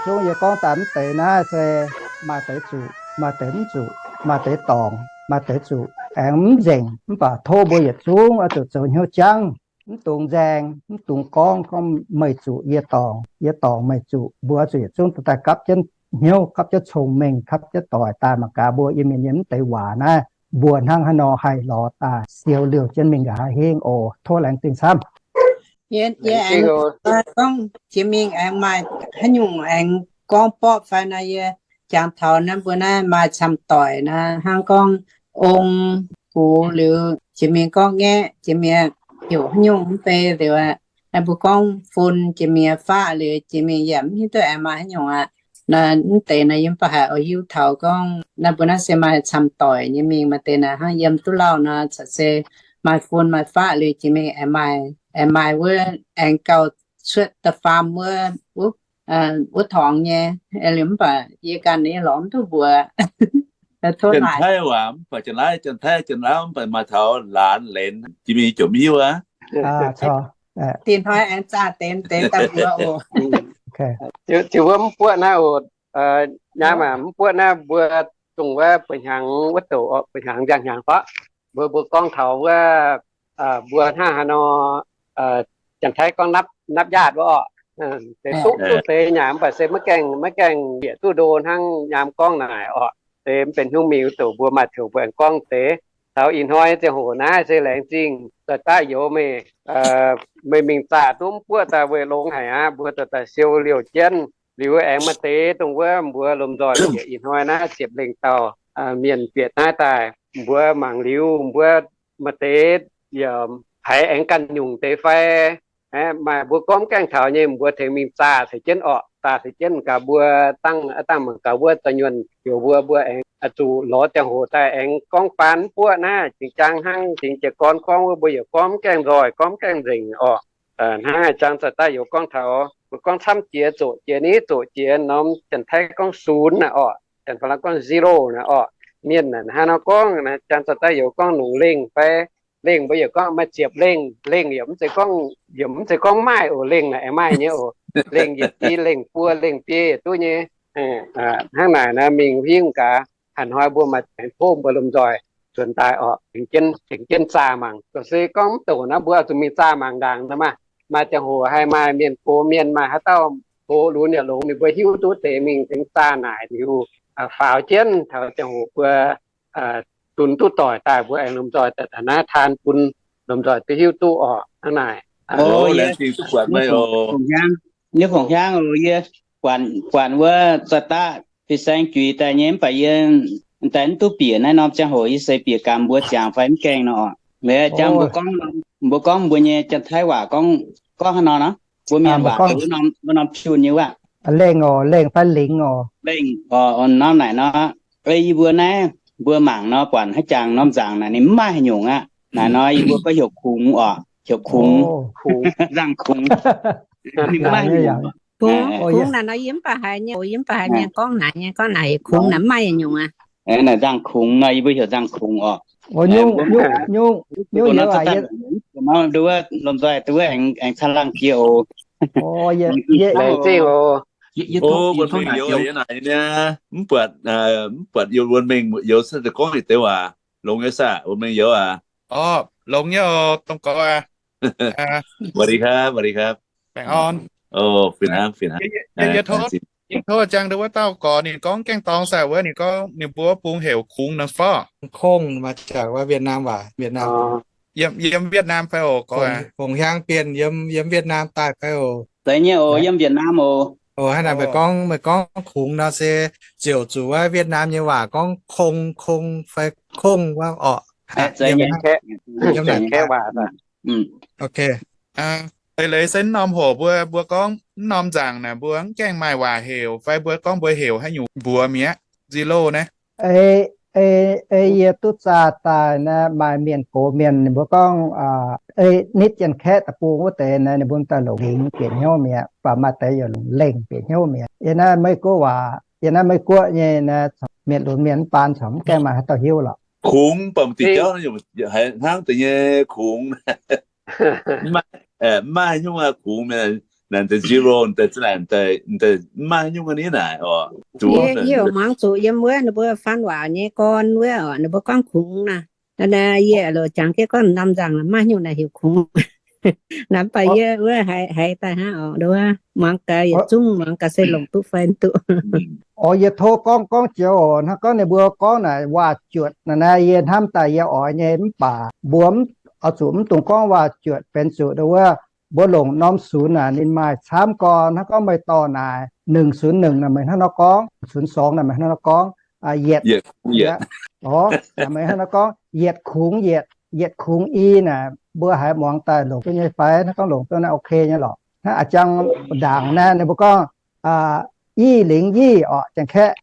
Zungv yie gorngv daaih mv deix naaiv se maaih deix zuqc, maaih deix mv zuqc, maaih deix dorngc, maaih deix zuqc aengx mv nzengc. Mv baac tov mbuo yietc zungv oix zuqc zoux hnyouv jangv, mv dungx nzaeng, mv dungx gorngv, gorngv meih zuqc yie dorngc, yie dorngc meih zuqc. Mbuo oix zuqc yietc zungv daaih gapv jienv hnyouv, gapv jienv cong-mengh, gapv jienv doic daaih mangc gaax mbuo Iu-Mienh nyei mv deix waac naaiv, mbuo hnangv haaix nor haih lorz daaih siou liouh jienv mingh nqa'haav hingv oc. Tov laengz zingh camv. Yie aengx gorngv jiex mingh aengx maaih haaix nyungc aengx gorngv borqv fai nor, yie jangx taux naaiv mbuo naaiv maaih camv doic naaiv, hnangv gorngv ong, gux, liuz jiex mingh gorngv ngaeqv, jiex mingh heuc haaix nyungc mv bei liuz, naaiv mbuo gorngv fun jiex mingh faqv liuz jiex mingh yaac mv hiuv duqv aengx maaih haaix nyungc aqv. Naaiv mv deix naaiv yie mv baac haih oix hiuv taux gorngv naaiv mbuo naaiv se maaih camv doic nyei mingh. Maaih deix naaiv hnangv yiem duqv lauh nor, caux se maaih fun maaih faqv liuz jiex mingh aengx maaih, aengx maaih wuov aengx gauh cuotv da'faam wuov, wuov torngx nyei. Liuz mv baac yie ganh nyei lorz mv duqv mbuox. Tov laaic. Janx-Taiv waac mv baac Janx-Laauv, Janx-Taiv Janx-Laauv mv baac maaih taux laanz lenz jiex mingh jomc hiuv aqv. Tin hnoi aengx zaah deix deix daaih mbuox oc. Ziouc wuov mv buoqv naaiv oc, nyaam aac, mv buoqv naaiv mbuo dongh wuov buo hnyangx wuov douc oc, buo hnyangx nziang hnyangx faqv, mbuo, mbuo gorngv taux wuov, mbuo hnangv haaix nor, Janx-Taiv gorngv napv, napv yaatv wuov oc. Deix duqv, duqv deix nyei, mv baac se maiv gaengh, maiv gaengh bieqc duqv ndo hnangv nyaam gorngv naaic oc. Deix mv benx hnyouv mingh wuov douc mbuo maaih ziouc mbuo aengx gorngv deix. Taux ih hnoi ziangh hoc naaiv se laengz zingh daaih daav youz meih, meih mingh zaah duqv mv buoqv daaih weic longx haic aqv. Mbuo daaih daaih siou liouh jienv liuz aengx maaih deix dongh wuov mbuo lomh nzoih bieqc ih hnoi naaiv ziepc lengh dauh mienh bieqc naaiv daaih, mbuo mangc liuz mbuo maaih deix yaac haiz aengx ganh nyungc deix fai? Maaih mbuo gorngv gaengh taux nyei, mbuo tengx mingh zaah ceix jienv orqc, zaah ceix jienv gaax mbuo dangh, dangh mangc gaax wuov za'nyuonh heuc mbuo, mbuo aengx zuqc lorz ziangh hoc daaih aengx gorngv baan mv buoqv naaiv. Cingx jaang hnangv cingx jiez gorn gorngv wuov, mbuo yaac gorngv mv gaengh nzoih, gorngv mv gaengh nzengc orqc. Hnangv a'jang za'daaih youz gorngv taux, mbuo gorngv camv jiex zoqc jiex niv, zoqc jiex norm Janx-Taiv gorngv ศูนย์ naaic orqc, Janx-Faalaang gorngv ศูนย์ naaic orqc. Mienh naaic hnangv nor gorngv, jang za'daaih youz gorngv longc lengh fai lengh, mbuo yaac gorngv maaih ziepc lengh. Lengh yaac mv zeiz gorngv, yaac mv zeiz gorngv maaih oc. Lengh naaic aengx maaih nyei oc. Lengh yietc biei, lengh buo, lengh biei yaac duqv nyei. Hnangv naaic nor mingh hingv gaax, haaix hnoi mbuo maaih tengx tov mbuo lomh nzoih nzuonx daaih orqc, tengx jienv zaah mangc. Ga'sie gorngv mv douc naaiv mbuo zuqc mingh zaah mangc ndaangc nor maah. Maaih ziangh hoc haih maaih mienh gox mienh, maaih haaix dauh gox lunx yaac longx, ninh mbuo hiuv duqv deix mingh tengx zaah naaic liuz, faaux jienv taux ziangh hoc mbuo zunc duqv doic daaih mbuo aengx lomh nzoih daaih naaiv taan bun lomh nzoih duqv hiuv duqv orqc. Hnangv naaic. Yie fongc hiaang, yie fongc hiaang oc, yie buatc wuov za'daaih fin-saeng juix daaih nyei mv baac yie daaih mv duqv bieqc naaiv norm ziangh hoc, yie se bieqc gamh mbuo ziangx fai mv gaengh nor. Jang mbuo gorngv, mbuo gorngv mbuo nyei Janx-Taiv waac gorngv, gorngv haaix nor nor, mbuo mienh waac wuov norm, wuov norm jun nyei waac. Lengh oc, lengh fai lingx oc. Lengh oc, norm naaic nor, ei yie mbuo naaiv, mbuo mangc nor buatc haaix jangx norm nzaangc naaic ninh mv maaih haaix nyungc aqv. Naaic nor yie mbuo gorngv heuc kungx oc, heuc kungx, nzangc kungx. Ninh mv maaih haaix nyungc. Kungx naaic nor yie mv baac haiz nyei, yie mv baac haiz mienh gorngv naaic nyei, gorngv naaic kungx naaic mv maaih haaix nyungc aqv. Naaic nzangc kungx nor yie mbuo heuc nzangc kungx oc. Nyungc, nyungc, nyungc, nyungc, lomh nzoih duqv aengx caangh laangh jiex oc. Mv buatc, mv buatc yie wuonx mengh youz se gorngv yietc deix waac. Longx nyei saah, wuonx mengh youz aac? Orqc, longx nyei oc, dongh gorx aac. สวัสดีครับ สวัสดีครับ Baengh orn. Fih hnangv, fih hnangv. Yie tov jang nduov wuov dauh gorx ninh gorngv gaengh dorng saah wuov, ninh gorngv ninh mbuo wuov bung heuc kungx nor fai? Kungx maaih jangx wuov Việt Nam waac, Việt Nam. Yiem Việt Nam fai oc gorx? Fongc hiaang bienh yiem Việt Nam daaih fai oc? Zeiz nyei oc, yiem Việt Nam oc. Oc, hnangv naaic meih gorngv, meih gorngv kungx nor se ziouc zuqc wuov Việt Nam nyei waac gorngv kong, kong fai kongv wuov orqc. Zeiz nyei. Leiz se norm hoc mbuo, mbuo gorngv norm nzaangc naaic mbuo mv gaengh maaih waac heuc fai mbuo gorngv mbuo heuc haaix nyungc mbuox mi'aqv, zero naaiv. Ei, ei, yie duqv zaah daaih naaiv maaih mienh gox mienh ninh mbuo gorngv, ei, nitv Janx-Kaeqv deic-bung wuov deix naaiv ninh mbuo daaih longc lingx bieqc hnyouv mi'aqv, mv baac maaih deix yaac longc lengh bieqc hnyouv mi'aqv. Yie naaiv Meiv Guoqv nyei naaiv, mienh lunx mienh mv baan corc mv gaengh maaih haaix dauh hiuv lorqc. Kungx, baac m'diuh jauv haiz hnangv deix nyei kungx. Mv maaih haaix nyungc aqv, kungx mienh. Naaic deix zero deix za'naaic deix mv maaih nyungc a'ni naaic oc. Yie muangx zuqc yiem wuov ninh mbuo faan waac nyei gorn wuov oc, ninh mbuo gorngv kungx naaic. Naaic yie loc jangx jienv gorngv norm nzangc mv maaih nyungc naaic heuc kungx. Naaic mv baac yie wuov haiz daaih hnangv oc, nduov muangx gaax yietc zungv muangx gaax se longc duqv fai duqv. Oc, yie tov gorngv, gorngv joux oc. Hnangv gorngv ninh mbuo gorngv naaic waac-juotc naaic, yie hnamv daaih yie oix nyei mv baac mbuo oix zuqc mv dungx gorngv waac-juotc benx zuqc nduov wuov mbuo longc norm sunx naaic ninh maaih camv gorn. Hnangv gorngv meih dorh naaic หนึ่งศูนย์หนึ่ง naaic meih hnangv nor gorngv, ศูนย์สอง naaic meih hnangv nor gorngv, yietc, oc, meih hnangv nor gorngv yietc kungx yietc, yietc kungx i naaic mbuo haiz muangx daaih longc duqv nyei fai? Hnangv gorngv longc duqv naaiv ok nyei lorqc. Hnangv a'jang ndaangc naaiv ninh mbuo gorngv i lingx i oc, Janx-Kaeqv,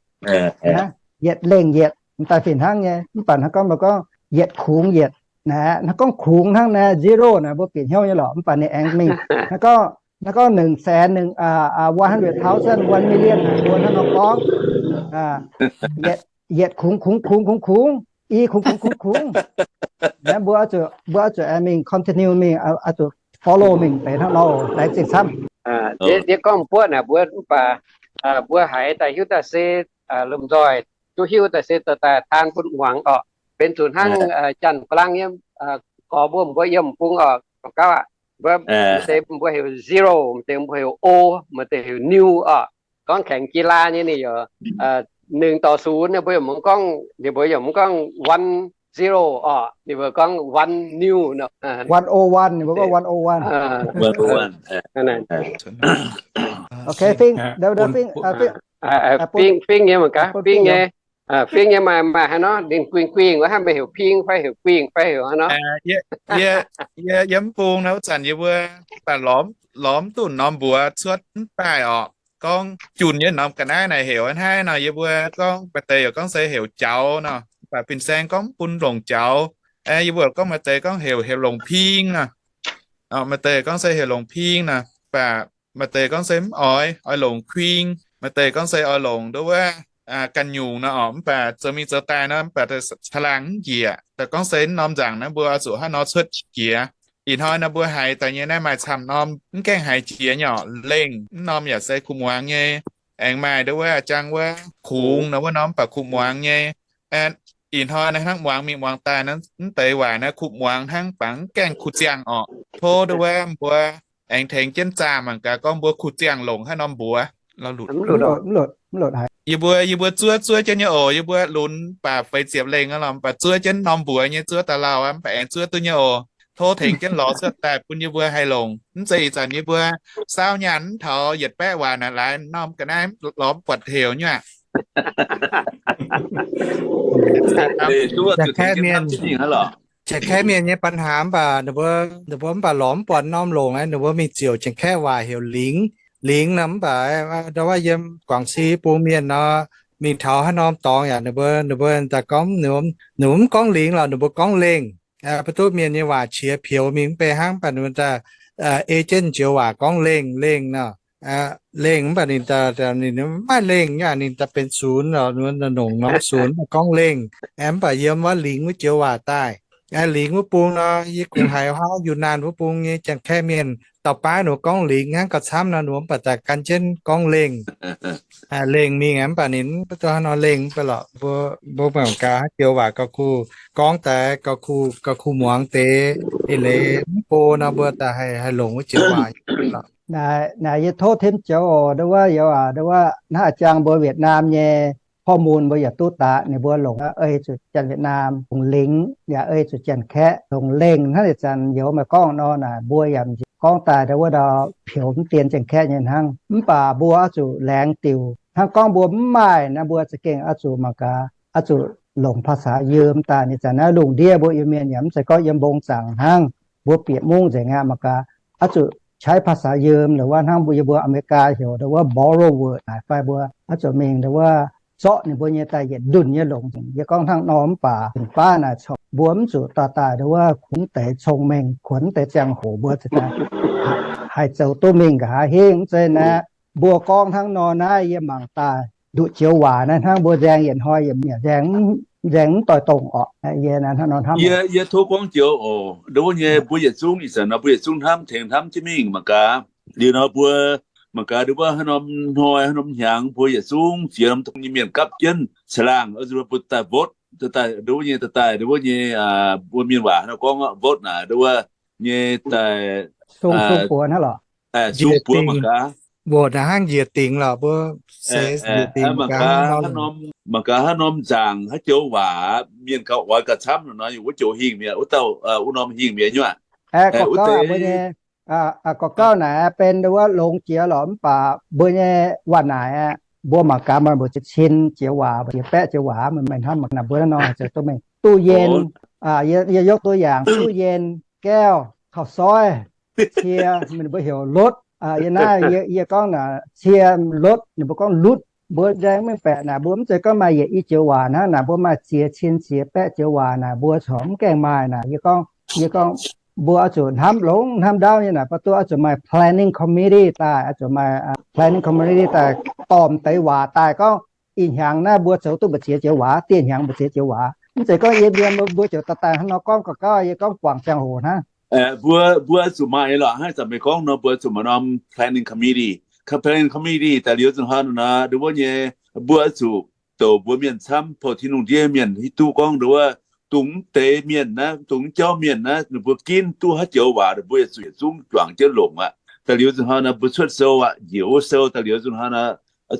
yietc lengh yietc, m'daaih fih hnangv nyei. Mv baac hnangv gorngv mbuo gorngv yietc kungx yietc naaic, hnangv gorngv kungx hnangv naaiv zero naaic mbuo bieqc hnyouv nyei lorqc. Mv baac ninh aengx mingh hnangv gorngv, hnangv gorngv หนึ่งแสน หนึ่ง one hundred thousand, one million naaic mbuo hnangv nor gorngv yietc kungx kungx kungx kungx kungx, i kungx kungx kungx kungx. Naaiv mbuo oix zuqc, mbuo oix zuqc aengx mingh continue mingh, oix zuqc follow mingh deix hnangv nor, laengz zingh camv. Yie gorngv buoqv naaic mbuo mv baac mbuo haiz daaih hiuv daaih se lomh nzoih duqv hiuv daaih se dorh daaih taan bun muangx oc. Benx zuqc hnangv janx-ba'langh nyei gorx mbuo, mbuo yiem bung oc, gauh aqv, mbuo se mbuo heuc zero, mv deix mbuo heuc o, mv deix heuc new oc. Gorngv แข่งกีฬา nyei ninh yaac หนึ่งต่อศูนย์ ninh mbuo yaac mv gorngv, ninh mbuo yaac mv gorngv วัน zero oc, ninh mbuo gorngv วัน new nor, one o one, ninh mbuo gorngv one o one. Ok, Fingx, Fingx nyei mangc gaax, Fingx nyei, Fingx nyei maaih, maaih haaix nor ninh guingh guingh wuov, hnangv meih heuc ping fai heuc guingh fai heuc haaix nor? Yie, yie yiem bung nor wuov zanc yie mbuo baac lorz, lorz mv duqv norm mbuox cuotv mv daaih orqc. Gorngv junh nyei norm ga'naaiv naaic heuc hnangv haaix nor, yie mbuo gorngv maaih deix yaac gorngv se heuc jaux nor, mv baac fin-saeng gorngv mv bun longc jaux. Yie mbuo gorngv maaih deix gorngv heuc, heuc longc ping nor. Maaih deix gorngv se heuc longc ping nor, mv baac maaih deix gorngv se mv oix, oix longc kuing. Maaih deix gorngv se oix longc nduov wuov ganh nyungc nor orqc. Mv baac zoux mingh zoux daaih nor, mv baac caangh laangh mv njiec. Daaih gorngv se norm nzaangc naaiv mbuo oix zuqc hnangv nor cuotv jiex. Ih hnoi nor mbuo haiz daaih nyei naaiv maaih camv norm mv gaengh haiz jiex nyei orqc. Lengh mv norm yaac se kuv muangx nyei. Aengx maaih nduov wuov jang wuov kungx nor wuov norm mv baac kuv muangx nyei. Ih hnoi naaiv hnangv muangx mingh muangx daaih naaiv mv deix waac naaiv kuv muangx hnangv, baac mv gaengh kuv ziangh orqc. Tov nduov wuov mbuo aengx tengx jienv zaah mangc gaax gorngv mbuo kuv ziangh longc haaix norm mbuox. Yie mbuo, yie mbuo zuov, zuov jienv nyei oc. Yie mbuo lunx baac feix ziepc lengh lorqc, baac zuov jienv norm mbuox nyei, zuov daaih lauh aqv, mv baac aengx zuov duqv nyei oc. Tov tengx jienv lorz cuotv daaih bun yie mbuo haih longc. Mv zeiz ih zanc yie mbuo saauv nyaanh mv taux yietc baeqv waac naaic, laaix norm ga'naaiv lorz mv buatc heuc nyei aqv. Janx-Kaeqv mienh nyei ปัญหา mv baac ninh mbuo, ninh mbuo mv baac lorz mv buatc norm longc aqv. Ninh mbuo mingh ziouc Janx-Kaeqv waac heuc lingx, lingx nor. Mv baac ndau wuov yiem Guangxi bung mienh nor, mingh taux haaix norm dorngx yaac ninh mbuo, ninh mbuo daaih gorngv, ninh mbuo mv gorngv lingx lorqc, ninh mbuo gorngv lengh. Mv baac duqv mienh nyei waac qiex pioux mingh mv bei hnangv. Mv baac ninh mbuo daaih ei jienv joux waac gorngv lengh, lengh nor. Lengh mv baac ninh, ninh mv maaih lengh nyei, ninh daaih benx sunx, nongc norm sunx gorngv lengh. Mv baac yiem wuov lingx wuov joux waac daaih, lingx wuov bung nor, yie kungx haiz huaav Yunnan wuov bung nyei Janx-Kaeqv mienh dauh baav ninh mbuo gorngv lingx hnangv gauh camv nor, ninh mbuo mv baac daaih gan jienv gorngv lengh. Lengh mingh aqv. Mv baac ninh mv duqv hnangv nor lengh mv baac lorqc. Mbuo, mbuo mangc gaax haaix joux waac gauh kuh gorngv daaih, gauh kuh, gauh kuh muangx deix. Ih leiz mv go nor mbuo daaih haih, haih longc wuov joux waac. Naaic, naaic yie tov tim joux oc, nduov wuov youz aac, nduov wuov hnangv a'jang mbuo Việt Nam nyei ข้อมูล mbuo yaac duqv daaih, ninh mbuo longc ei zuqc Janx-Việt Nam, longc lingx yaac ei zuqc Janx-Kaeqv, longc lengh hnangv ih zanc youz meih gorngv nor naaic, mbuo yaac m'nziex gorngv daaih nduov wuov ndau pioux mv dien Janx-Kaeqv nyei hnangv. Mv baac mbuo oix zuqc laengz diuc hnangv gorngv mbuo mv maaih naaiv, mbuo za'gengh oix zuqc mangc gaax, oix zuqc longc ภาษา yiem daaih. Ih zanc naaiv lungh ndiev mbuo Iu-Mienh yaac mv zeiz gorngv yiem mbong zaangc hnangv, mbuo bieqc mungv nzengc aqv. Mangc gaax oix zuqc ใช้ ภาษา yiem, nduov wuov hnangv mbuo, yie mbuo Aa^me^li^gaa heuc nduov wuov borrow word naaic fai mbuo oix zuqc mingh nduov wuov zorqv ninh mbuo nyei daaih yietc ndunh nyei longc. Yie gorngv hnangv nor mv baac, baav naaic corc mbuo mv zuqc daaih daaih nduov wuov kuonx deix cong-mengh, kuonx deix ziangh hoc mbuo ziouc daaih haih zoux duqv mingh nqa'haav hingv. Mv zeiz naaic, mbuo gorngv hnangv nor naaiv yie mangc daaih nduqc joux waac naaiv hnangv mbuo nzaeng yietc hnoi yietc mietc nzaeng, nzaeng mv doix-dongh orqc. Yie tov gorngv joux oc, nduov wuov nyei mbuo yietc zungv ih zanc nor mbuo yietc zungv hnamv tengx hnamv jienv mingh mangc gaax. Liuz nor mbuo mangc gaax nduov wuov haaix norm hnoi haaix norm hnyangx mbuo yietc zungv ziex norm tong nyei mienh gapv jienv caangh laangh, mbuo daaih vote, daaih nduov wuov nyei, daaih nduov wuov nyei, mbuo mienh waac nor gorngv vote naaic nduov wuov nyei daaih sung buoz hnangv lorqc. Sung buoz mangc gaax, vote hnangv njiec dingc lorqc mbuo. Mangc gaax haaix norm, mangc gaax haaix norm nzaangc haaix joux waac mienh gauh oix gauh camv nor, wuov joux hingh mi'aqv, wuov dauh wuov norm hingh mi'aqv nyuoqc. Gorngv gauh mbuo nyei, gorngv gauh naaic benx nduov wuov longx jiex lorqc, mv baac mbuo nyei waac naaic aqv, mbuo mangc gaax meih mbuo ziex cin jiex waac, ziex baeqv jiex waac, meih hnamv mangc gaax naaic mbuo naaiv nor zoux duqv mingh duqv yien. Yie yiem duqv yaangc duqv yien, แก้ว, ข้าวซอย, cie, ninh mbuo heuc รถ. Yie naaiv yie gorngv naaic cie รถ, ninh mbuo gorngv รถ. Mbuo nzaeng mingh baeqc naaic mbuo mv zeiz gorngv maaih yietc i joux waac hnangv naaic, mbuo maaih ziex cin ziex baeqv joux waac naaic, mbuo corc mv gaengh maaih naaic. Yie gorngv, yie gorngv mbuo oix zuqc hnamv longx hnamv ndaauv nyei naaic, mv baac duqv oix zuqc maaih planning committee daaih, oix zuqc maaih planning committee daaih dorh deix waac daaih gorngv ih hnyangx naaiv mbuo zoux duqv mbu'ziex joux waac, dieh hnyangx mbu'ziex joux waac. Mv zeiz gorngv yie mbuo, mbuo ziouc daaih daaih hnangv nor gorngv gauh gauh, yie gorngv guangc ziangh hoc hnangv. Mbuo, mbuo zuqc maaih lorqc, hnangv zanc meih gorngv nor, mbuo zuqc maaih norm planning committee. Planning committee daaih liuz zinh hnoi nor, nduov wuov nyei, mbuo zuqc douc mbuo mienh camv, pou Tin-Hungh ndiev mienh hiuv duqv gorngv nduov wuov, dongh mv deix mienh naaiv, dongh mv jauv mienh naaiv, ninh mbuo ginv duqv haaix joux waac, ninh mbuo yietc zungv, yietc zungv juangc jienv longc aqv. Daaih liuz zinh hnoi nor, mbuo cuotv sou aqv, njiec wuov sou daaih liuz zinh hnoi nor,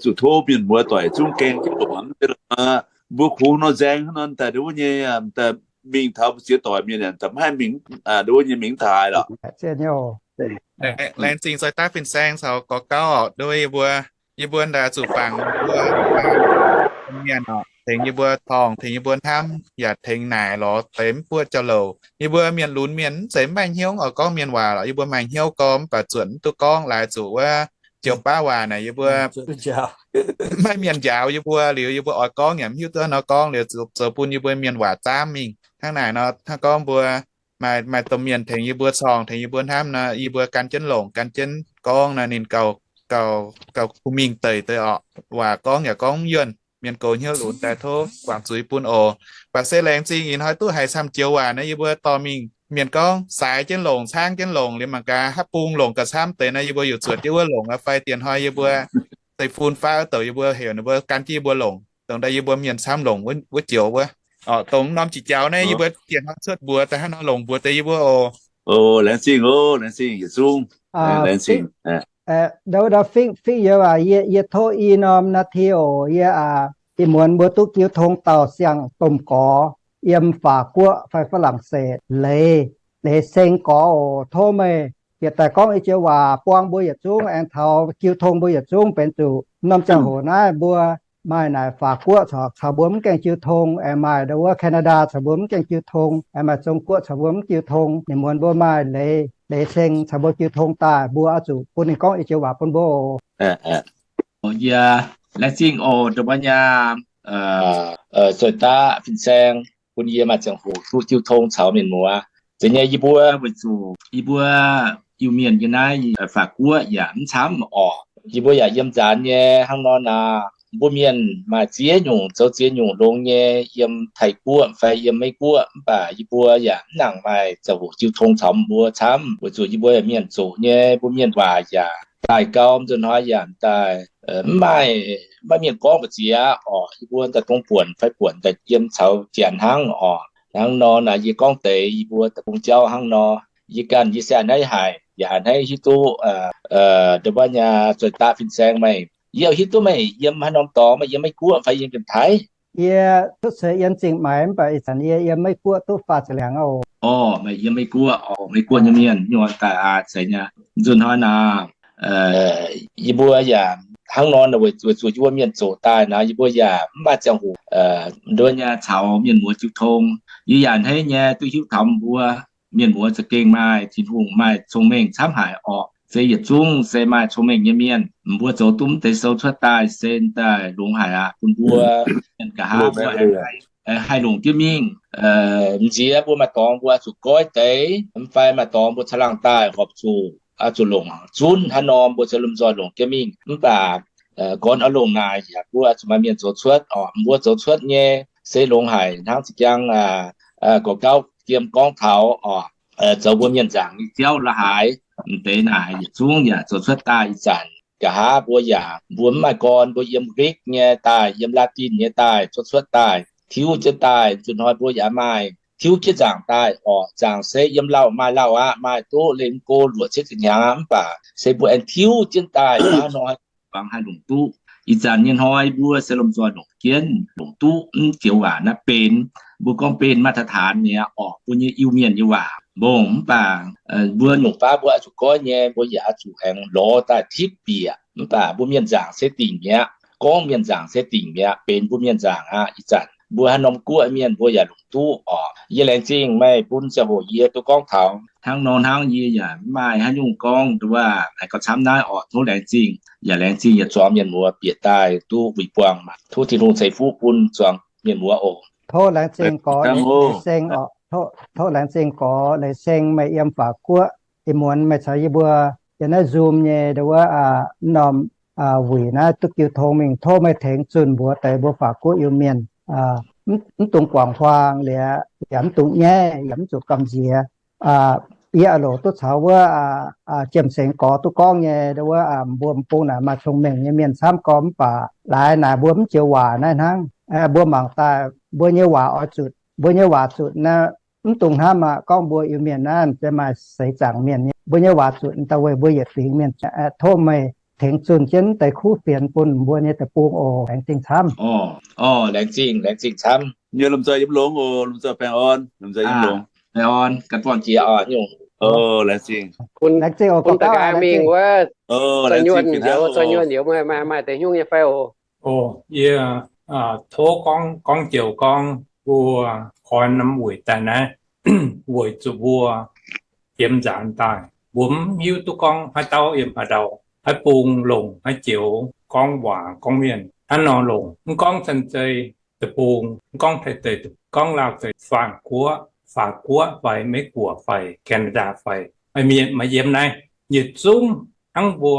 zuqc tov mienh muoz doic zungv gaeng jienv longc aqv. Mbuo kungx nor nzaeng hnangv nor daaih nduov wuov nyei, daaih mingh taux mbu'ziex doic mienh, daaih maiv haih mingh, nduov wuov nyei mingh taux haaix lorqc. Laengz zingh Zoih Daav fin-saeng caux gorx gauv oc. Nduov yie mbuo, yie mbuo daaih zuqc bangc mbuo mienh oc, tengx yie mbuo torngv, tengx yie mbuo hnamv, yaac tengx naaic lorz deix mv buoqv jauv-louc. Yie mbuo mienh lunx mienh mv zeiz mv maaih hnyouv oix gorngv mienh waac lorqc. Yie mbuo maaih hnyouv gorngv mv baac zuotc mv duqv gorngv, laaix zuqc wuov joux baav waac naaic yie mbuo maiv mienh njaaux yie mbuo liuz, yie mbuo oix gorngv yaac mv hiuv duqv nor gorngv liuz, zoux bun yie mbuo mienh waac zaamv mingh. Hnangv naaic nor, hnangv gorngv mbuo maaih, maaih domh mienh tengx yie mbuo corngv, tengx yie mbuo hnamv nor, yie mbuo gan jienv longc, gan jienv gorngv nor, ninh gauh, gauh, gauh kuh mingh deic deix oc. Waac gorngv yaac gorngv mv yuonh, mienh gox hnyouv lunx daaih tov guangc zuiz bun oc. Baac se laengz zingh ih hnoi duqv haiz camv joux waac naaiv, yie mbuo dorh mingh mienh gorngv saaix jienv longc, caangv jienv longc liuz mangc gaax haaix bung longc gauh camv deix nor, yie mbuo yuc zuotc jienv wuov longc aqv. Fai dieh hnoi yie mbuo deix fun faqv wuov douc yie mbuo heuc ninh mbuo gan jienv yie mbuo longc, dongh daaih yie mbuo mienh camv longc wuov joux wuov. Oc, dongh norm jiex jaux naaiv yie mbuo dieh hnoi cuotv mbuox daaih hnangv nor longc mbuox deix yie mbuo oc. Laengz zingh oc, laengz zingh yietc zungv. Laengz zingh. Ndau fingx, fingx youz aac, yie, yie tov i norm นาที oc. Yie aac, ih muonz mbuo duqv jiu tong dauh siang-domh gorx yiem Faac Guoqv fai Faa^lang^setc, Leiz, Leiz Seng gorx oc. Tov meih bieqc daaih gorngv i joux waac buang mbuo yietc zungv, aengx taux jiu tong mbuo yietc zungv. Benx zuqc norm ziangh hoc naaiv mbuo maaih naaic Faac Guoqv corc caux mbuo mv gaengh jiu tong, aengx maaih ndau wuov Canada caux mbuo mv gaengh jiu tong, aengx maaih Zong Guoqv caux mbuo mv jiu tong. Ninh muonz mbuo maaih Leiz, Leiz Seng caux mbuo jiu tong daaih, mbuo oix zuqc bun ninh gorngv i joux waac bun mbuo oc. Yie laengz zingh oc, ndongc wuov nyei Zoih Daav fin-saeng bun yie maaih ziangh hoc duqv jiu tong caux mienh muoz. Zeiz nyei, yie mbuo weic zuqc yie mbuo Iu-Mienh nyei naaiv Faac Guoqv yaac mv camv oc. Yie mbuo yaac yiem nzaanx nyei hnangv nor naaic, mbuo mienh maaih ziex nyungc zoux ziex nyungc longx nyei, yiem Taiv Guoqv fai yiem Meiv Guoqv, mv baac yie mbuo yaac mv nangc maaih ziangh hoc jiu tong caux mbuo camv, weic zuqc yie mbuo yaac mienh zoqc nyei, mbuo mienh waac yaac daaih gau, nzunc hnoi yaac daaih mv maaih, maiv mienh gorngv mbu'ziex oc. Yie mbuo daaih dongh buonc fai buonc daaih yiem caux janx hnangv oc. Hnangv nor naaic yie gorngv deix yie mbuo daaih bung jauv hnangv nor. Yie ganh yie se a'hneiv haic, yaac a'hneiv hiuv duqv ndongc wuov nyei Zoih Daav fin-saeng meih. Yie hiuv duqv meih yiem haaix norm dorngx, meih yiem Meiv Guoqv fai yiem Janx-Taiv? Yie cuotv seix yiem Zingh Maix, mv baac ih zanc yie yiem Meiv Guoqv duqv faah ziepc hnyangx oc. Orqc, meih yiem Meiv Guoqv oc. Meiv Guoqv nyei mienh nyuonh daaih aqv, zeiz nyei. Nzunc hnoi naaic yie mbuo yaac hnangv nor, weic zuqc yie mbuo mienh zoqc daaih naaic, yie mbuo yaac mv maaih ziangh hoc ndongc wuov nyei caux mienh muoz jiu tong. Yie yaac a'hneiv nyei duqv hiuv taux mbuo mienh muoz za'gengh maaih Tin-Hungh, maaih cong-mengh camv haic orqc. Se yietc zungv se maaih cong-mengh nyei mienh. Mbuo zoux duqv mv deix sou cuotv daaih se daaih longx haic aqv. Bun mbuo mienh nqa'haav mbuo haih longc jienv mingh. M'nziex mbuo maaih dorngx mbuo oix zuqc goiv deix, mv fai maaih dorngx mbuo caangh laangh daaih horpc zuqc oix zuqc longc zunv hnangv nor, mbuo se lomh nzoih longc jienv mingh. Mv baac gorngv oix longc naaic yaac mbuo oix zuqc maaih mienh zoux cuotv orqc. Mbuo zoux cuotv nyei se longx haic hnangv za'jang gorx gauv jiem gorngv taux orqc, zoux mbuo mienh nzaangc nyei jauv la'haaix. M'deix naaic yietc zungv yaac zoux cuotv daaih. Ih zanc nqa'haav mbuo yaac mbuo mv maaih gorn, mbuo yiem Greek nyei daaih, yiem Latin nyei daaih zoux cuotv daaih, tiuv jienv daaih. Zuqc hnoi mbuo yaac maaih tiuv jienv nzaangc daaih orqc. Nzaangc se yiem lauh maaih lauh aqv, maaih duqv lenh go luoqc cietv ziepc hnyangx aqv. Mv baac se mbuo aengx tiuv jienv daaih, hnangv nor haih longc duqv. Ih zanc nyei hnoi mbuo se lomh nzoih longc jienv, longc duqv mv joux waac naaiv benx, mbuo gorngv benx มาตรฐาน mi'aqv orqc, mbuo nyei Iu-Mienh nyei waac mbong. Mv baac mbuo nyungc baav mbuo oix zuqc goiv nyei, mbuo yaac oix zuqc aengx lorz daaih tipv bieqc. Mv baac mbuo mienh nzaangc se dingc mi'aqv, gorngv mienh nzaangc se dingc mi'aqv, benx mbuo mienh nzaangc aqv. Ih zanc mbuo haaix norm guoqv mienh mbuo yaac longc duqv orqc. Yie laengz zingh meih bun ziangh hoc yie duqv gorngv taux hnangv nor hnangv. Yie yaac mv maaih haaix nyungc gorngv, nduov aqv, naaiv gauh camv naaiv orqc. Tov laengz zingh, yaac laengz zingh yietc zuangx mienh muoz bieqc daaih duqv wuic buangh maah. Tov Tin-Hungh ceix fuqv bun zuangx mienh muoz oc. Tov laengz zingh gorx Leiz Seng orqc. Tov laengz zingh gorx Leiz Seng, meih yiem Faatv Guoqv. Ih muonz meih caux yie mbuo yiem naaiv Zoom nyei nduov wuov norm wuic naaiv duqv jiu tong mingh. Tov meih tengx zunh mbuox deix mbuo Faatv Guoqv Iu-Mienh mv dungx guangc huaang liuz, yaac mv dungx nyaiv, yaac mv zuqc gamh nziex. Yie loc duqv caux wuov Jiem Seng gorx duqv gorngv nyei nduov wuov, mbuo m'bung naaic maaih cong-mengh nyei mienh camv gorx, mv baac laaix naaic mbuo mv joux waac naaiv hnangv. Mbuo mangc daaih mbuo nyei waac oix zuqc, mbuo nyei waac zuqc naaiv mv dungx hnamv aqv. Gorngv mbuo Iu-Mienh naaiv se maaih seix zaangc mienh nyei, mbuo nyei waac zuqc daaih weic mbuo yietc fingx mienh. Tov meih tengx zunh jienv deix kuv fienx bun mbuo nyei deic-bung oc. Laengz zingh camv. Laengz zingh, laengz zingh camv. Nyei lomh nzoih yiem longx oc, lomh nzoih baengh orn, lomh nzoih yiem longx. Baengh orn, ganh buangh jiex oc nyungc. Laengz zingh. Laengz zingh oc, bun da'nqaang mingh wuov. Za'nyuonh njoux, za'nyuonh njoux maaih, maaih deix hnyouv nyei fai oc? Oc, yie tov gorngv, gorngv joux gorngv mbuo koi norm wuic daaih naaiv, weic zuqc mbuo jiem nzaanx daaih, mbuo mv hiuv duqv gorngv haaix dauh yiem haaix ndau, haaix bung longc haaix joux gorngv waac gorngv mienh hnangv nor longc. Mv gorngv San Zei deic-bung, mv gorngv Taiv deic, gorngv Laauv deic, Faatv Guoqv, Faatv Guoqv fai Meiv Guoqv fai Canada fai, maaih mienh maaih yiem naaiv yietc zungv hnangv mbuo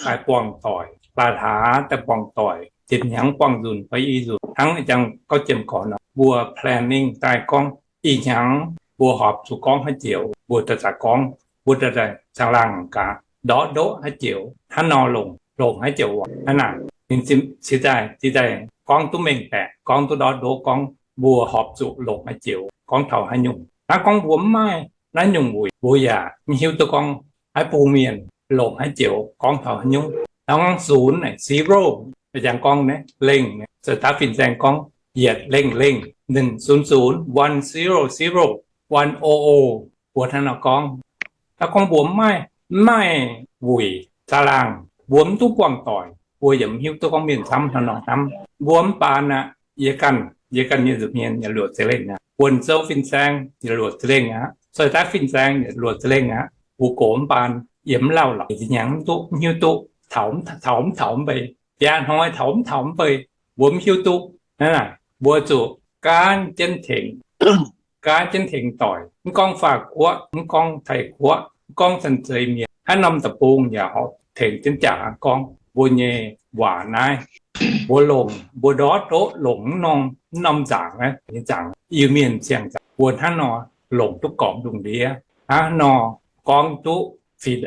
daaih buangh doic, laaix hlaax daaih buangh doic, ziepc hnyangx buangh nzunc fai i nzunc, hnangv jangx gauv jiem gorx nor, mbuo planning daaih gorngv ih hnyangx mbuo horpc zuqc gorngv haaix joux, mbuo daaih zaqc gorngv, mbuo daaih daaih caangh laangh gaax, ndortv ndoqv haaix joux, hnangv nor longc, longc haaix joux waac hnangv naaic. Ninh ziouc daaih, ziouc daaih gorngv duqv mengh baeqc, gorngv duqv ndortv ndoqv gorngv mbuo horpc zuqc longc haaix joux gorngv taux haaix nyungc. Hnangv gorngv mbuo mv maaih naaiv nyungc wuic, mbuo yaac mv hiuv duqv gorngv haaix bung mienh longc haaix joux gorngv taux haaix nyungc. Hnangv gorngv ศูนย์ naaic, zero, jangx gorngv naaiv lengh, se daaih fin-saeng gorngv yietc lengh lengh, หนึ่งศูนย์ศูนย์ one zero zero one o o, mbuo hnangv nor gorngv. Hnangv gorngv mbuo mv maaih, mv maaih wuic caangh laangh, mbuo mv duqv buangh doic, mbuo yaac mv hiuv duqv gorngv mienh camv hnangv nor hnamv. Mbuo mv baan aqv. Yie ganh, yie ganh nyei nza'hmien yaac luoqc za'lengh aqv. Wuonh Zou fin-saeng yaac luoqc za'lengh aqv. Zoih daaih fin-saeng yaac luoqc za'lengh aqv. Mbuo gox mv baan, yie mv lauh lorqc, zinh hnyangx mv duqv, mv hiuv duqv, taux, taux mv taux mv bei, biaa hnoi taux mv taux mv bei, mbuo mv hiuv duqv. Hnangv naaic, mbuo zuqc gaanv jienv tengx, gaanv jienv tengx doic. Mv gorngv Faatv Guoqv, mv gorngv Taiv Guoqv, mv gorngv San Zei Mienh, haaix norm deic-bung yaac horpc tengx jienv jaax gorngv mbuo nyei waac naaiv. Mbuo longc, mbuo ndortv ndoqv longc mv norm, mv norm nzaangc naaiv, nyei nzaangc Iu-Mienh ziangh nzaangc, mbuo hnangv nor longc duqv gormx lungh ndiev, hnangv nor gorngv duqv fih,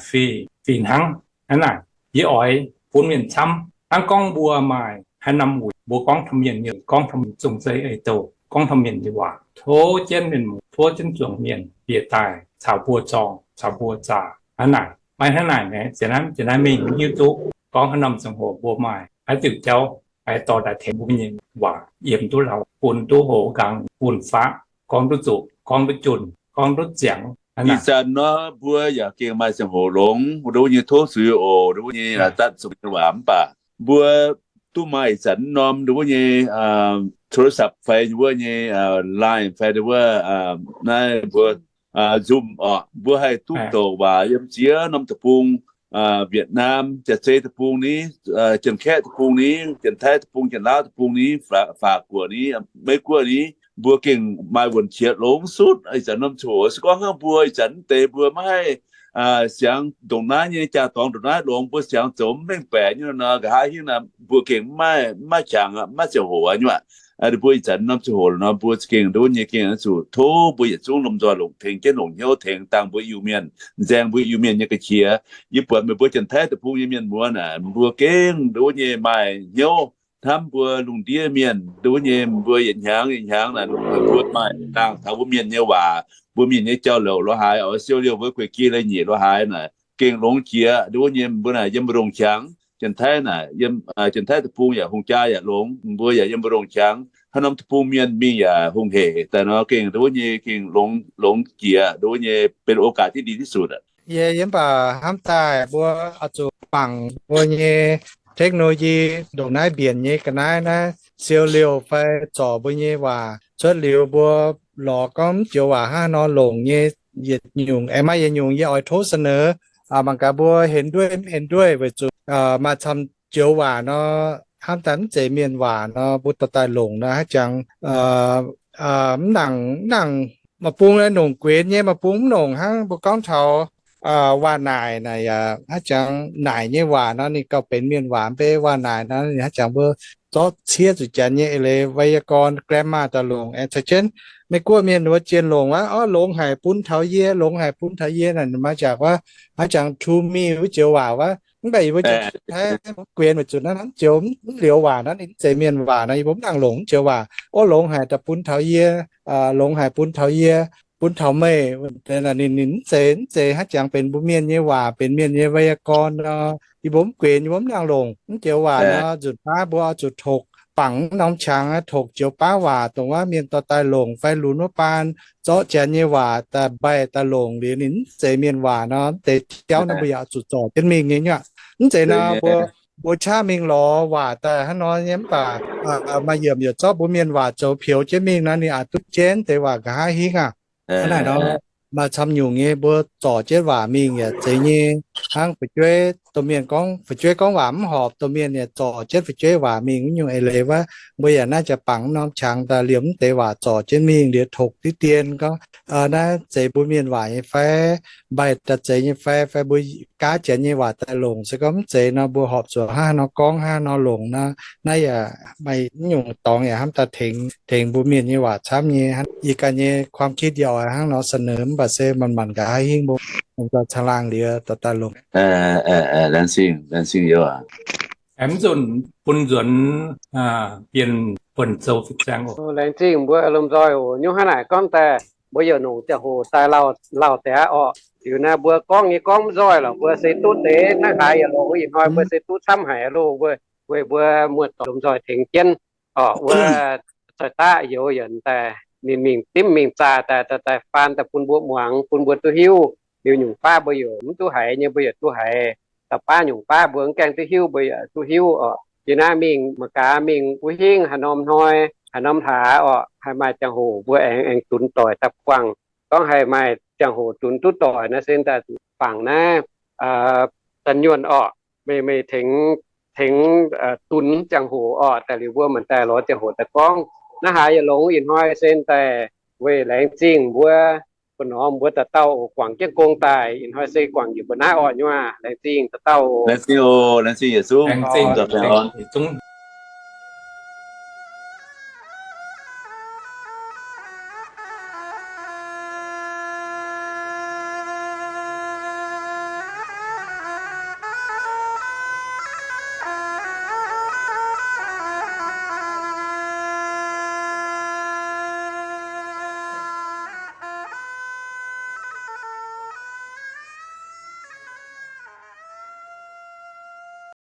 fih, fih hnangv. Hnangv naaic, yie oix bun mienh camv. Hnangv gorngv mbuo maaih haaix norm wuic, mbuo gorngv taux mienh nyei, gorngv taux zong-zeiv ei-douh, gorngv taux mienh nyei waac, tov jienv mienh muoz, tov jienv zuangx mienh bieqc daaih caux mbuo zorng, caux mbuo zaah. Hnangv naaic, maaih hnangv naaic naaic, ziouc naaiv, ziouc naaiv mingh hiuv duqv gorngv haaix norm ziangh hoc mbuo maaih haaix diuc jauv haih dorh daaih tengx mbuo nyei waac yiem duqv lauh, bun duqv hoz nqaang, bun faqv, gorngv duqv zuqc, gorngv duqv junh, gorngv duqv ziangx. Ih zanc nor mbuo yaac gengh maaih ziangh hoc longx, nduov nyei tov zuiz oc, nduov nyei datv zuqc nyei waac mv baac mbuo duqv maaih ih zanc norm nduov nyei โทรศัพท์ fai nduov nyei Line fai nduov naaiv mbuo Zoom oc, mbuo haih duqv douc waac yiem ziex norm deic-bung, Việt Nam, Jaav-Zei deic-bung ni, Janx-Kaeqv deic-bung ni, Janx-Taiv deic-bung, Janx-Laauv deic-bung ni, Faatv Guoqv ni, Meiv Guoqv ni, mbuo gengh maaih wuonh qiex longx sutv. Ih zanc norm ziangh hoc se gorngv hnangv mbuo ih zanc mv deix mbuo maiv haih siangx ndongc naaiv nyei jaa-dorngx ndongc naaiv longx, mbuo siangx zoux mv mengh baeqc nyei nor, nqa'haav hingv naaic mbuo gengh maiv, maiv jangx aqv, maiv ziangh hoc aqv nyei aqv. Ninh mbuo ih zanc norm ziangh hoc nor, mbuo gengh nduov nyei gengh zuqc tov mbuo yietc zungv lomh nzoih longc, tengx jienv longc hnyouv tengx dangh mbuo Iu-Mienh, nzaeng mbuo Iu-Mienh nyei ga'qiex. Yie buatc meih mbuo janx-taiv deic-bung nyei mienh muoz naaic, mbuo gengh nduov nyei maaih hnyouv hnamv mbuo lungh ndiev mienh nduov nyei, mbuo yietc hnyangx yietc hnyangx naaic, mbuo maaih laangh taux mbuo mienh nyei waac, mbuo mienh nyei jauv-louc lo haaix, oix siou liouh mbuo gueic gi leiz-nyeic lo haaix naaic, gengh longx jiex nduov nyei. Mbuo naaic yiem mbu'ndongx qangx, janx-taiv naaic yiem, janx-taiv deic-bung yaac hungh jaa yaac longx, mbuo yaac yiem mbu'ndongx qangx, haaix norm deic-bung mienh mingh yaac hungh heic daaih nor, gengh nduov nyei, gengh longx, longx jiex nduov nyei, เป็นโอกาสที่ดีที่สุด aqv. Yie yiem baac hnamv daaih mbuo oix zuqc bangc mbuo nyei technology ndongc naaiv mbienc nyei ga'naaiv naaiv siou liouh fai zorc mbuo nyei waac cuotv liuz, mbuo lorz gorngv mv joux waac hnangv haaix nor longc nyei yietc nyungc. Aengx maaih yietc nyungc yie oix tov เสนอ mangc gaax mbuo เห็นด้วย mv เห็นด้วย weic zuqc maaih camv joux waac nor, hnamv daaih mv zeiz mienh waac nor, mbuo dorh daaih longc nor, haaix jangx mv nangc, mv nangc, maaih bung nongc guenx nyei, maaih bung mv nongc hnangv. Mbuo gorngv taux waac-naaic naaic yaac haaix jangx naaic nyei waac nor ninh gauh benx mienh waac, mv baac waac-naaic nor ninh haaix jangx mbuo zorqv ciev zuqc janx nyei eix leiz ไวยากรณ์ grammar daaih longc. Aengx caux jienv Meiv-Guoqv mienh wuov zien longc wuov, orv, longx haic bun taux yie, longx haic bun taux yie naaic, maaih jaax wuov, haaix jangx to me wuov joux waac wuov. Mv baac yie mbuo janx-taiv guenx weic zuqc naaiv mv joux, mv liuz waac nor ninh mv zeiz mienh waac nor, yie mbuo mv nangc longc mv joux waac. Orv, longx haic daaih bun taux yie, longx haic bun taux yie, bun taux meih. Ninh, ninh mv zeiz, mv zeiz haaix jangx benx mbuo mienh nyei waac, benx mienh nyei ไวยากรณ์ nor, yie mbuo mv guenx, yie mbuo mv nangc longc mv joux waac nor. Nzunc baav mbuo oix zuqc tokc, bangc norm qangx, tokc joux baav waac dongh wuov mienh dorh daaih longc fai lunx wuov baan zorqv janx nyei waac daaih mbaih daaih longc liuz ninh mv zeiz mienh waac nor, mv deix jauv nor mbuo yaac oix zuqc zorc jienv mingh nyei nyuoqc. Mv zeiz nor mbuo, mbuo qaqv mingh lorz waac daaih hnangv nor nyei, mv baac maaih yiemc yaac zorqv mbuo mienh waac zoux peux jienv mingh nor, ninh aqc duqv jienv deix waac nqa'haav hingv aqv. Hnangv naaic nor, maaih camv nyungc nyei mbuo zorc jienv waac mingh yaac zeiz nyei. Hnangv fu'jueiv domh mienh gorngv, fu'jueiv gorngv waac mv horpc, domh mienh yaac zorc jienv fu'jueiv waac mingh wuov nyungc eix leiz wuov, mbuo yaac naaiv jaax bangc norm qangx daaih liemh mv deix waac zorc jienv mingh liuz tokc diqv dien gorngv, naaiv zeiz mbuo mienh waac nyei fai, mbaih daaih zeiz nyei fai, fai mbuo gaav janx nyei waac daaih longc. Se gorngv mv zeiz nor, mbuo horpc zuqc hnangv haaix nor gorngv hnangv haaix nor longc nor, naaiv yaac maaih nyungc dorngx yaac hnamv daaih tengx, tengx mbuo mienh nyei waac camv nyei. Yie ganh nyei ความคิด yaac oix hnangv nor เสนอ mv baac se manc-manc nqa'haav hingv mbuo lomh nzoih caangh laangh liuz dorh daaih longc. Laengz zingh, laengz zingh youz aac. Aengx nzunc bun nzuonx bienh buonc zoux fih ziangx oc. Laengz zingh mbuo lomh nzoih oc. Nyungc hnangv naaic gorngv daaih, mbuo yaac nongc ziangh hoc daaih lauh, lauh deix aqv orqc. Liuz naaiv mbuo gorngv nyei gorngv mv nzoih lorqc, mbuo se duqv deix hnangv haaix yaac lorqc, ih hnoi mbuo se duqv camv haic loh, weic mbuo muoz-doic lomh nzoih tengx jienv orqc, wuov zoih daqv youz yaac daaih ninh mingh dimv mingh zaah daaih, daaih, daaih faan daaih bun mbuo muangx, bun mbuo duqv hiuv. Liuz nyungc baav mbuo yaac mv duqv haiz nyei, mbuo yaac duqv haiz. Da'baav nyungc baav mbuo mv gaengh duqv hiuv, mbuo yaac duqv hiuv orqc. Yie naaiv mingh mangc gaax mingh wuov hingv haaix norm hnoi, haaix norm hlaax orqc, haih maaih ziangh hoc mbuo aengx, aengx dunx doic daaih buangh. Gorngv haih maaih ziangh hoc dunx duqv doic naaiv se daaih zuqc bangc naaiv, da'nyuonh orqc, meih, meih tengx, tengx dunx ziangh hoc orqc, daaih liuz mbuo manc daaih lorz ziangh hoc daaih gorngv. Naaiv haaix yaac longx, ih hnoi se daaih weic laengz zingh mbuo, mbu'normh mbuo dauh dauh oc, guangc jienv gong daaih. Ih hnoi se guangc njiec mbuo naaiv orqc nyuoz. Laengz zingh dauh dauh oc. Laengz zingh oc, laengz zingh yietc zungv.